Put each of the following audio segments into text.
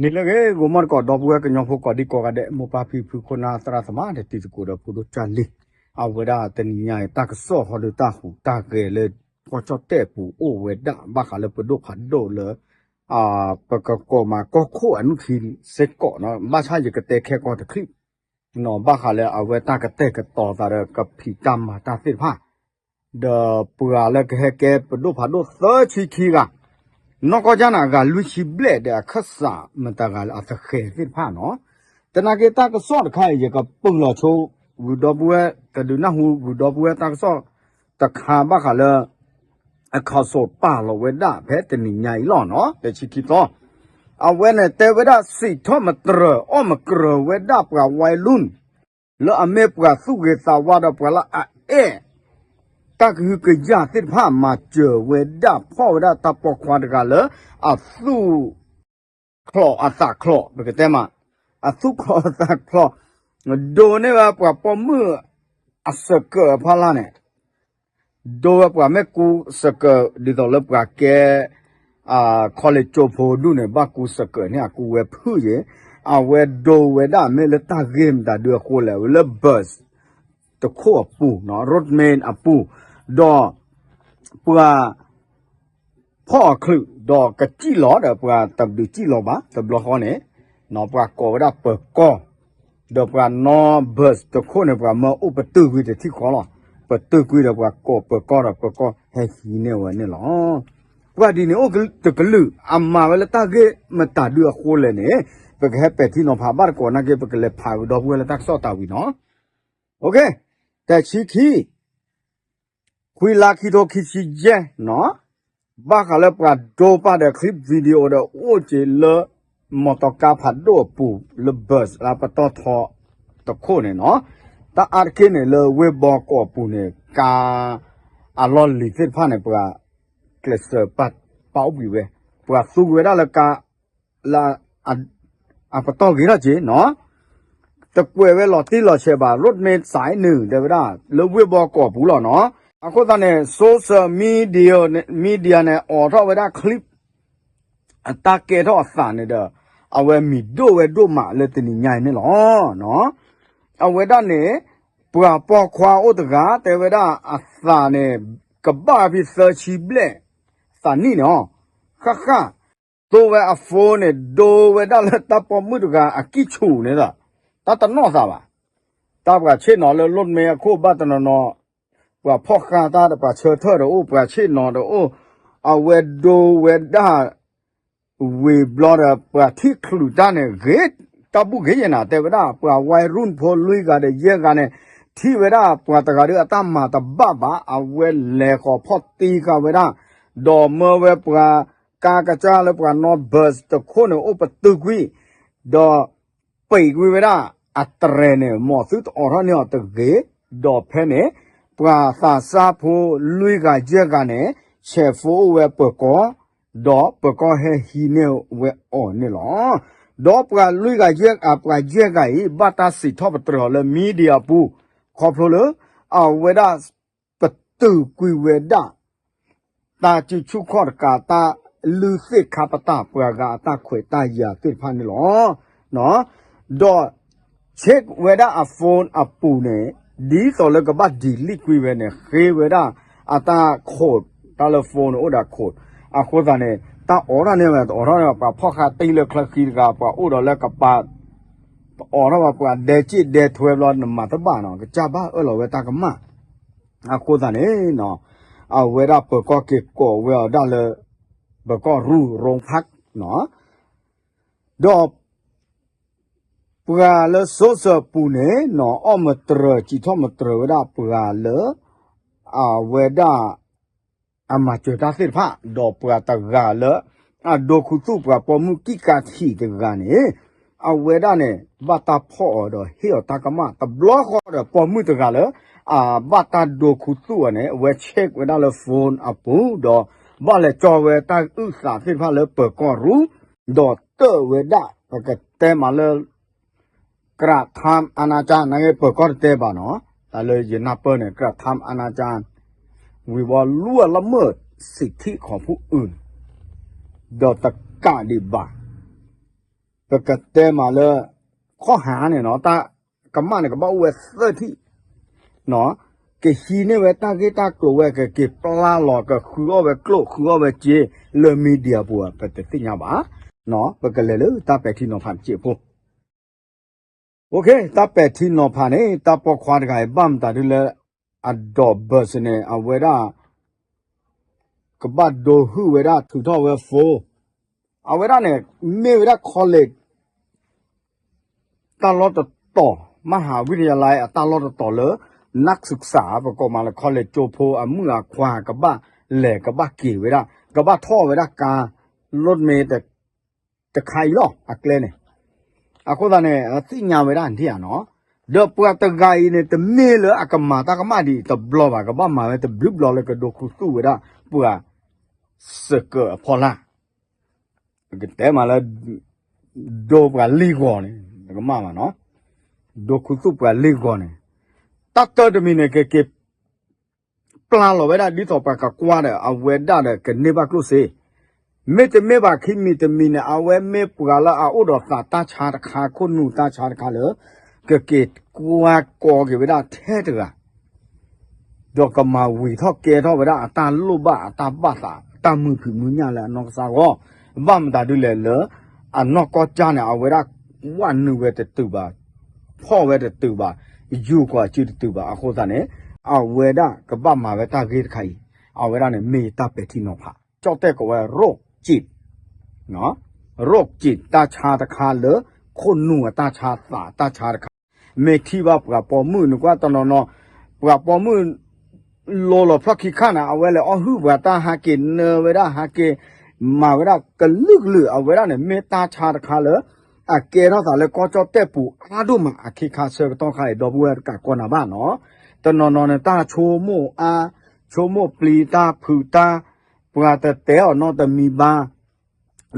နံၤလၢအဂ့ၤ ဂီၤမီၢ်တကိး ဒီပုၢ်ဝဲၢ်ကညီဖိကိးဒံကိးဂၤဒဲး မိၢ်ပၢ်ဖံဖု ခိၣ်နၢ်သရၣ်သမါ ဒီးတံၤသကိးဒီးဖိဒိၣ်ကၢ်လံၤ, အဝဲဒၣ်တနံၤညါအံၤ တၢ်ကစီၣ်ဟီဒုးတၢ်ဟူးတၢ်ဂဲၤလၢ ကီၢ်ကၠီၣ်တဲၣ်အပူၤအိၣ်ဝဲဒၣ် ဘၣ်ဃးလၢပဒိၣ်ဖးဒိၣ်လၢ ပကကိးမးကီၢ်ခိၣ်အနုၢ်ခံစ့ၢ်ကီးနီၤ, ဘၣ်ဆၣ်ယကတဲခဲကီၢ်တချံၣ် ဘၣ်ဃးလၢအဝဲတၢ်ကတဲာ်ကတီၤသးဒီးကဖံးတၢ်မၤတၢ်သ့ၣ်တဖၣ်, ဒီးပှၤလၢကဟဲကဲပဒိၣ်ဖးဒိၣ်သၢဆံခံဂၤ, နီၢ်ကီၢ်ကၢ်န့ၣ် အဂၤလွံၢ်ဆံဘျဲၣ်ဒီးအခၢၣ်စးမတၤဂၤလၢအသဃဲၤသ့ၣ်တဖၣ်နီၤ, သနာ်က့တၢ်ကစီၣ်တခါအံၤ ယကပၢၢ်လီၤဆိ ဂုၢ်ဒီပုၢ်ဝဲၢ် ကဒုးနၢ်ဟူဂုၢ်ဒီပုၢ်ဝဲၢ်တၢ်ကစီၣ်တခါဘၣ်ဃးလၢ အခီၣ်စိးပာ်လီၤဝဲဒၣ်ဖဲတနံၤညါအံၤလီၤနီၤ တဆံခံသီ, အဝဲန့ၣ်တဲဝဲဒၣ်စံးထီၣ်မတြၢၤ အီၣ်မတြၢၤဝဲဒၣ်ပှၤဝါယရူၢ် လၢအမ့ၢ်ပှၤသူၣ်ဂ့ၤသးဝါဒီးပှၤလၢအအဲၣ် တၢ်ကဟုကယာ်သ့ၣ်တဖၣ် မၤစၢၤဝဲဒၣ်ဖီၣ်ဝဲဒၣ်တၢ်ပိာ်ခွါတဂၤလၢ အသူၣ် ချီၣ်အသးချီၣ် ပကတဲမး အသူၣ်ချီၣ်အသးချီၣ် ဒိးန့ၢ်ဝဲပှၤပိာ်မုၣ်အစကၢးအဖီလာ်န့ၣ် ဒိးဝဲပှၤမ့ၢ်ကူစကၢး ဒ်သိးလၢပှၤကဲ college ကၠိဖိဒူၣ်န့ၣ် ဘၣ်ကူစကၢးန့ၣ် အကူဝဲဖုၣ်ယဲၢ်, အဝဲဒိးဝဲဒၣ်မ့ၢ်လၢတၢ်ဂ့ၢ်မတၤဒုအဃိလဲၣ် လၢ bus တခိၣ်အပူၤ road main အပူၤ, ဒီးပှၤ ဖီၣ်အချုး ဒီးကစံၣ်လီၤဒီးပှၤတဒုးစံၣ်လီၤဘၣ် တဘျီဃီန့ၣ် ပှၤကိးဝဲဒၣ်ပၢၤကီၢ်, ဒီးပှၤနီၣ် bus တခိၣ်န့ၣ် ပှၤမၢအိၣ်ပတုာ်ကွံာ်တထံၣ်ဃီလီၤ. ပတုာ်ကွံာ်ဒီးပှၤကိးပၢၤကီၢ်ဒီး ပၢၤကီၢ်ဟဲဟံးန့ၢ်ဝဲန့ၣ်လီၤ. ပှၤဒ်န့ၣ်အိၣ်တကလုာ် အမၤဝဲလၢတၢ်ဂ့ၢ်မတၤဒုအဃိလဲၣ်န့ၣ် ပကဟဲပဲာ်ထံနီၤဖးဘၣ်တကိးနာ်က့ ပကလဲၤဖးဂုာ်ဒီပုၢ်ဝဲၢ်လၢတၢ်ကစီၣ်တၢ်ဝံၤနီၤ. တဆံခံ ခွံလါခံထိခံဆံယဲၢ်နီၤ, ဘၣ်ဃးလၢပှၤဒိပာ်ဒီး clip video ဒီးအိၣ်က့ၤလၢ မီတီကါဖးဒိၣ်အပူၤလၢ bus လၢပတီၢ်ထီတခိၣ်န့ၣ်နီၤ, တၢ်အါတက့ၢ်န့ၣ် လၢဝ့ၢ်ဘီကီးအပူၤန့ၣ် ကါအလီၢ်လံၤသ့ၣ်တဖၣ်န့ၣ် ပှၤကျဲးစၢးပာ်အိၣ်ဘှံးဝဲ, ပှၤသူဝဲဒၣ်လၢကါ လၢ အပတီၢ်ဂ့ၤထီၣ်က့ၤနီၤ, တကွဲးဝဲလီၤတံၢ်လီၤဆဲးဘၣ် road main sign န့ၣ် တဲဝဲဒၣ် လၢဝ့ၢ်ဘီကီးပူၤလီၤနီၤ. အဃိသတးန့ၣ် social media န့ၣ် media န့ၣ် အိးထီၣ်ဝဲဒၣ် clip အတၢ်ကဲထီၣ်အသးန့ၣ်ဒီး အဝဲမံၤဒိၣ်ဝဲဒိၣ်မးလၢတနံၤညါအံၤန့ၣ်လီၤ. အဝဲဒၣ်န့ၣ် ပှၤပိာ်ခွါအိၣ်တဂၤ တဲဝဲဒၣ်အသးန့ၣ် ကဘၣ်ဖဲသၢဆံဘျဲၣ် သးနံၣ်န့ၣ် ဃၣ်ဃၣ် သိဝဲအ phone န့ၣ် ဒိဝဲဒၣ်လၢတၢ်ပိာ်မုၣ်တဂၤအကံၢ်ဆူၣ်န့ၣ်ဒီး တၢ်တနီၣ်သးဘၣ်. တၢ်ပှၤဆ့ၣ်နီၤလၢ road main အခိၣ်ဘၣ်တနီၤနီၤ, ပှၤဖီၣ်ဃာ်တၢ်ဒီးပှၤဆၢထၢၣ်တအိၣ် ပှၤဆ့ၣ်နီၤတအိၣ်, အဝဲဒိဝဲဒၣ် ဝံၤဘျီဒီး ပှၤထံၣ်ချုးတၢ်န့ၣ် ဂ့ၤ တၢ်ဘူၣ်ဂ့ၤယဲၢ်နၤ တဲဝဲဒၣ် ပှၤဝါယရူၢ်ဖိလွံၢ်ဂၤဒီးယဲၢ်ဂၤန့ၣ် ထံၣ်ဝဲဒၣ်ပှၤတဂၤဒီးအတၢ်မၤတဘၣ်ဘၣ် အဝဲလဲၤဃီၤဖီၣ်တံၢ်ဃာ်ဝဲဒၣ်, ဒီးမၢဝဲပှၤကါကစၢ်လၢပှၤနီၣ် bus တခိၣ်န့ၣ် အိၣ်ပတုာ်ကွံာ်, ဒီး ပံာ်ကွံာ်ဝဲဒၣ် အတြဲၤန့ၣ် မ့ၢ်သုတအိးထီၣ်န့ၢ်အီၤတဂ့ၤ, ဒီးဖဲန့ၣ် ပှၤသးစၢ်ဖိလွံၢ်ဂၤယဲၢ်ဂၤန့ၣ် ဆဲး phone အိၣ်ဝဲပၢၤကီၢ်, ဒီးပၢၤကီၢ်ဟဲဟံးန့ၢ်ဝဲအီၤန့ၣ်လီၤ. ဒီးပှၤလွံၢ်ဂၤယဲၢ် အပှၤယဲၢ်ဂၤအံၤ ဘၣ်တၢ်စံးထီၣ်ပတြၢၤအီၤလၢ media အပူၤ, ခီဖျိလၢ အဝဲဒၣ် ပတုာ်ကွံာ်ဝဲဒၣ် တၢ်စုဆူၣ်ခီၣ်တကး တၢ်လုၢ်သ့ၣ်ခါပတာ်ပှၤဂၤအတၢ်ခွဲးတၢ်ယာ်သ့ၣ်တဖၣ်န့ၣ်လီၤ. ဒီး check ဝဲဒၣ်အ phone အပူၤန့ၣ် ဒ်သိးလၢကဘၣ် delete ကွံာ်ဝဲန့ၣ် ဃ့ဝဲဒၣ်အတၢ် code တၢ်လၢ phone န့ၣ်အိၣ်ဒီး code အဃိသတးန့ၣ် တၢ်အိးထီၣ်န့ၢ်ဝဲ တအိးထီၣ်န့ၢ် ပှၤဖီၣ်ဃာ်တံၢ်လၢချၢဃံတဂၤ ပှၤအိၣ်ဒီးလၢကပၤ တအိးထီၣ်ဘၣ် ပှၤဒဲက့ၣ်ဒဲထွဲဘျီ နမၤတဘၣ်နီၤ ကစၢ်ဘၣ်အၢၣ်လီၤဝဲတၢ်ကမၣ် အဃိသတးန့ၣ် အဝဲဒၣ်ပၢၤကီၢ်က့ၤကိးဝဲအီၤဒၣ်လၢ ပၢၤကီၢ်ရူၢ် ရိဖး ဒီး ပှၤလၢ social ပူၤန့ၣ်နီၤ အီၣ်မတြၢၤ စံးထီၣ်မတြၢၤဝဲဒၣ်ပှၤလၢ အဝဲဒၣ် အမၤစၢၤတၢ်သ့ၣ်တဖၣ် ဒီးပှၤတဂၤလၢ အဒိခူသူၣ်ပှၤပိာ်မုၣ်ကံၢ်ကါထံးတဂၤန့ၣ် အဝဲဒၣ်န့ၣ် ဘၣ်တၢ်ဖီၣ်အီၤဒီးဟ့ၣ်အီၤတၢ်ကမၣ်တဘျီဃီဒီး ပိာ်မုၣ်တဂၤလၢ အဘၣ်တၢ်ဒိခူသူၣ်အီၤန့ၣ် အဝဲ check ဝဲဒၣ်လၢ phone အပူၤ ဒီးဘၣ်လဲၤကၠီဝဲတၢ်အုၣ်သးသ့ၣ်တဖၣ်လၢပၢၤကီၢ်ရူၢ် ဒီးတၢၣ်ဝဲဒၣ် ပကတဲမးလၢ ကြၢးထမ်းအနာကြမ်း နာ်က့ ပၢၤကီၢ်တတဲဘၣ်နီၤ တၢ်လၢယနၢ်ပၢၢ်န့ၣ် ကြၢးထမ်းအနာကြမ်း ဝံၤဘီ လူ့အလၢမုၢ် စံးထံၣ်ခီၣ်ဖူၣ်အုး ဒီးတကးဒံးဘၣ် ပကတဲမးလၢ ခီၣ်ဟါန့ၣ်နီၤ တၢ်ကမၣ်န့ၣ် ကဘၣ်အိၣ်ဝဲသၢထံၣ် ကဟံးန့ၢ်ဝဲတၢ်ဂ့ၢ်တၢ်ကျိၤဝဲ ကက့ၤပျၢ်လီၤ ကဃုအီၣ်ဝဲကျိၣ် ဃုအီၣ်ဝဲစ့ လၢ media ပူၤ ပတသ့ၣ်ညါဘၣ်. ပကလဲၤလၢတၢ်ပဲာ်ထံနီၤဖးတစဲးဖိ တၢ်ပဲာ်ထံနီၤဖးန့ၣ် တၢ်ပိာ်ခွါတဂၤအံၤ ဘၣ်မတၤဒ်လဲၣ် အဒိးဘၢစ့န့ၣ် အဝဲဒၣ် ကဘၣ်ဒိဟုၣ်ဝဲဒၣ်ထုးထီၣ်ဝဲ phone အဝဲဒၣ်န့ၣ် မ့ၢ်ဝဲဒၣ် college တၢ်လီၢ်တတီၤ မဟးဝံတယၤလါ အတၢ်လီၢ်တတီၤလၢ နၢ်စူးစး ပကိးမးလၢ college ကၠိဖိအမုၣ်အခွါ ကဘၣ်လဲၤကဘၣ်က့ၤဝဲဒၣ် ကဘၣ်ထီၣ်ဝဲဒၣ်ကါ လိၣ်မ့ၢ် တခါအံၤလီၤ အကျဲန့ၣ်. အဃိသတးန့ၣ် သ့ၣ်ညါဝဲဒၣ်ဒ်အံၤနီၤ ဒီးပှၤတဂၤအံၤန့ၣ် တမ့ၢ်လၢအကမၤတၢ်ကမၣ်ဒ်အံၤတဘျီဘၣ် ကဘၣ်မၤဝဲတဘျုးဘျီလၢကဒိးခူသူၣ်ဝဲဒၣ် ပှၤစကၢၤအဖီလာ် ပကတဲမးလၢ ဒိပှၤလ့ၢ်ဂီၤန့ၣ် တကမၣ်ဘၣ်နီၤ ဒိးခူသူၣ်ပှၤလ့ၢ်ဂီၤန့ၣ် တၢ်တၢတမံၤန့ၣ် ကက့ၤ ပျၢ်လီၤဝဲဒၣ်ဒ်သိးပှၤကကွၢ်ဒီး အဝဲဒၣ်ဒီးကန့ၢ်ဘၣ်ကျိၣ်စ့ မ့တမ့ၢ်ဘၣ်ခံမံၤတမံၤန့ၣ် အဝဲမ့ၢ်ပှၤလၢအအိၣ်ဒီးသးတၢ်ဆါတခါ ခိၣ်နူာ်တၢ်ဆါတခါလၢ ကက့ၤကွၢ်ကီက့ၤဝဲဒၣ်ထဲတဂၤ ဒီးကမၤဝံၤထီၣ်ကဲထီၣ်ဝဲဒၣ်အတၢ်လိၣ်ဘၣ်အတၢ်ဘၣ်သး တၢ်မုာ်ဖံးမုာ်ညၣ်လၢအနီၢ်ကစၢ်အဂီၢ် ဘၣ်မတၤဒ်လဲၣ်လၢ အနီၢ်ကီၢ်ကၢ်န့ၣ် အဝဲဒၣ် ဝးနုာ်ဝဲတတုၤဘၣ် ဖီၣ်ဝဲတတုၤဘၣ် ယူၤကွၢ်စုတတုၤဘၣ် အဃိသတးန့ၣ် အဝဲဒၣ်ကဘၣ်မၤဝဲတၢ်ဂ့ၢ်တခါအံၤ အဝဲဒၣ်န့ၣ်မ့ၢ်တၢ်ပဲာ်ထံနီၤဖး ကၠီၣ်တဲၣ်ကိးဝဲ ရိၣ်ကံး ရိၣ်ကံးတၢ်ဆါတခါလၢ ခိၣ်နူာ်အတၢ်ဆါသးတၢ်ဆါတခါ မ့ၢ်ထံၣ်ဘၣ်ပှၤပိာ်မုၣ် နကွၢ်တနီၤနီၤ ပှၤပိာ်မုၣ် လိၤလီၤဖျီၣ်ခံခါန့ၣ် အဝဲလဲၤအီၣ်ဟုၣ်ပှၤတၢ်ဟးက့ၤနၢဝဲဒၣ် ဟးက့ၤမၤဝဲဒၣ်ကလုာ်ကလုာ် အဝဲဒၣ်န့ၣ် မ့ၢ်တၢ်ဆါတခါလၢ အကဲထီၣ်သးလၢကီၢ်ကၠီၣ်တဲၣ်ပူၤအါဒိၣ်မး အခ့ခါဆၢကတီၢ်ခါအံၤ ဒီပုၢ်ဝဲၢ်တကးကီးနၤဘၣ်နီၤ တနီၤနီၤန့ၣ် တၢ်ဆိကမိၣ်အါ ဆိကမိၣ်ပျံၤတၢ်ဖုးတၢ် ပှၤတတဲအီၤနီတမံၤဘၣ်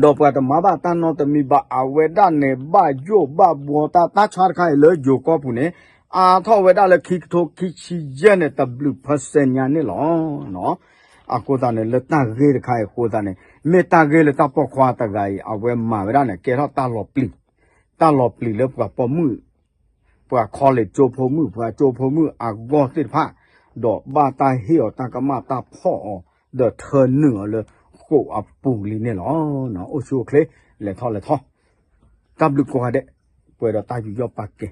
ဒီးပှၤတမၤဘၣ်တၢ်နီတမံၤဘၣ် အဝဲဒၣ်န့ၣ် ဘၣ်ယိၣ်ဘၣ်ဘှီတၢ် တၢ်ဆါတခါအံၤလၢယိၤကီၢ်ပူၤန့ၣ် အါထီၣ်ဝဲဒၣ်လၢခံကထိခံဆံယဲၢ်န့ၣ် တဘျုးpercentညါန့ၣ်လီၤ. အဃိသတးန့ၣ် လၢတၢ်ဂ့ၢ်တခါအံၤအဃိသတးန့ၣ် မ့ၢ်တၢ်ဂ့ၢ်လၢတၢ်ပိာ်ခွါတဂၤအံၤ အဝဲမၤဝဲဒၣ်န့ၣ် ကဲထီၣ်တၢ်လီၤပျံၤ တၢ်လီၤပျံၤလၢပှၤပိာ်မုၣ် ပှၤ college ကၠိဖိမုၣ် ပှၤကၠိဖိမုၣ်အဂီၢ်သ့ၣ်တဖၣ် ဒီးဘၣ်တၢ်ဟ့ၣ်အီၤတၢ်ကမၣ်တၢ်ဖီၣ်အီၤ ဒီးထၢနုာ်အီၤလၢဃိာ်အပူၤလံန့ၣ်လီၤ. အိၣ်ဆူၣ်အိၣ်ချ့ လဲၤထီၣ်လဲၤထီ တၢ်ဘျုးကိးဂၤဒဲး ပှဲၤဒီးတၢ်ယူးယီၣ်ပာ်ကဲ